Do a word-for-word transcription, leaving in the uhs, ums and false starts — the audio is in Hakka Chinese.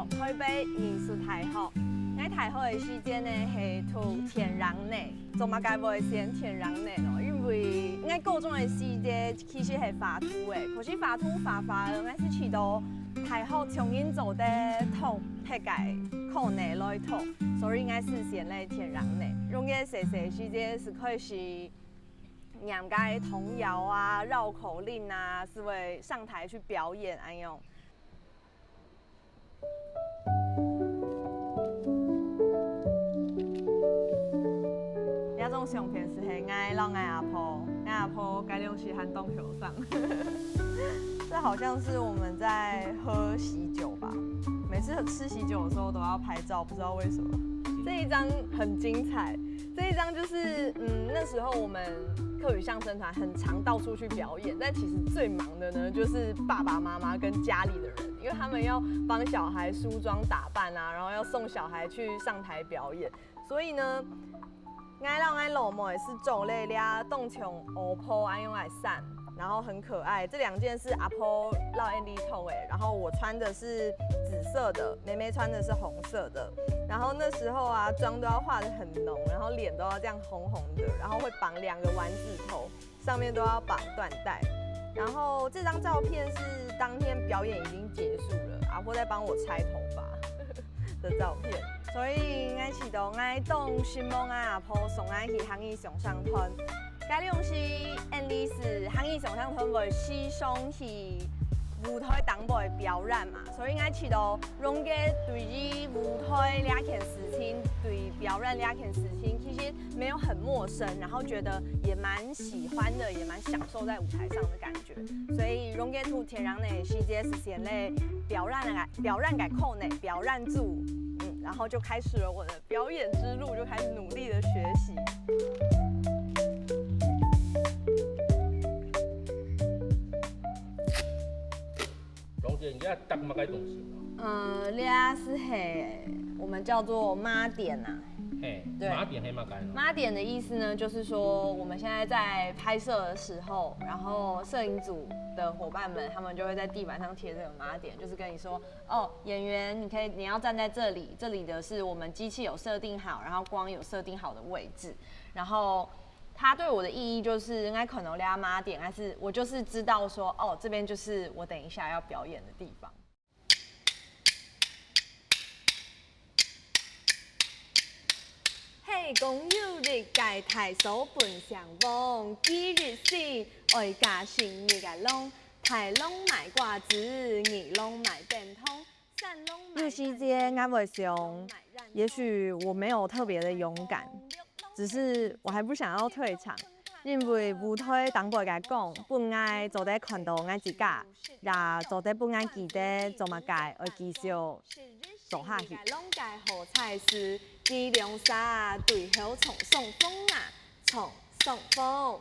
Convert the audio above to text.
台北藝術大學。𠊎大學个時節呢係讀電影呢，做麼个會選電影呢哦？因為𠊎高中个時節其實係畫圖个，可是畫圖畫畫个，𠊎係試著大學像人做得讀別个科呢來讀，所以𠊎係選了電影呢。用个細細時節係開始念个童謠啊、繞口令啊，係會上台去表演恁樣。 這種相片係𠊎摎𠊎阿婆，𠊎阿婆該量時還當後生。這好像是我們在喝喜酒吧，每次吃喜酒的時候都要拍照，不知道為什麼。這一張很精彩，這一張就是，嗯，那時候我們客語相聲團很常到處去表演，但其實最忙的呢，就是爸爸媽媽跟家裡的人，因為他們要幫小孩梳妝打扮啊，然後要送小孩去上台表演。所以呢，𠊎摎𠊎老妹係著了這當像巫婆恁樣个衫，然後很可愛。這兩件是阿婆摎𠊎俚著个，然後我穿的是紫色的，妹妹穿的是紅色的。然後那時候啊，妝都要畫得很濃，然後臉都要這樣紅紅的，然後會綁兩個丸子頭，上面都要綁緞帶。然後這張照片是當天表演已經結束了，阿婆在幫我拆頭髮的照片。所以𠊎試著𠊎當承蒙𠊎阿婆送𠊎去客語相聲團。該量時，𠊎俚係客語相聲團會時常去舞台頂背表演嘛，所以𠊎試著榮格對於舞台這件事情，對表演這件事情，其實沒有很陌生，然後覺得也蠻喜歡的，也蠻享受在舞台上的感覺。所以榮格讀電影呢，時節係選了表演个，表演个科呢，表演組，嗯，然後就開始了我的表演之路，就開始努力的學習。 榮格，你這搭麼个東西啊？呃，這係，我們叫做抹點啊。嘿，對。抹點係麼个呢？抹點的意思呢，就是說我們現在在拍攝的時候，然後攝影組的夥伴們，他們就會在地板上貼這個抹點，就是跟你說，哦，演員，你可以，你要站在這裡，這裡的是我們機器有設定好，然後光有設定好的位置，然後它對我的意義就是，應該可能這抹點，但是我就是知道說，哦，這邊就是我等一下要表演的地方。係講有日个大嫂分城隍，幾日時愛嫁新娘个郎，大郎買瓜子，二郎買便當，三郎買有時節，𠊎會想，也許我沒有特別的勇敢，只是我還不想要退場，因為舞台頂背个光，分𠊎做得看到𠊎自家，也做得分𠊎記得做麼个愛繼續做下去。大郎个好彩事，佢兩儕對口唱雙風啊，唱雙風。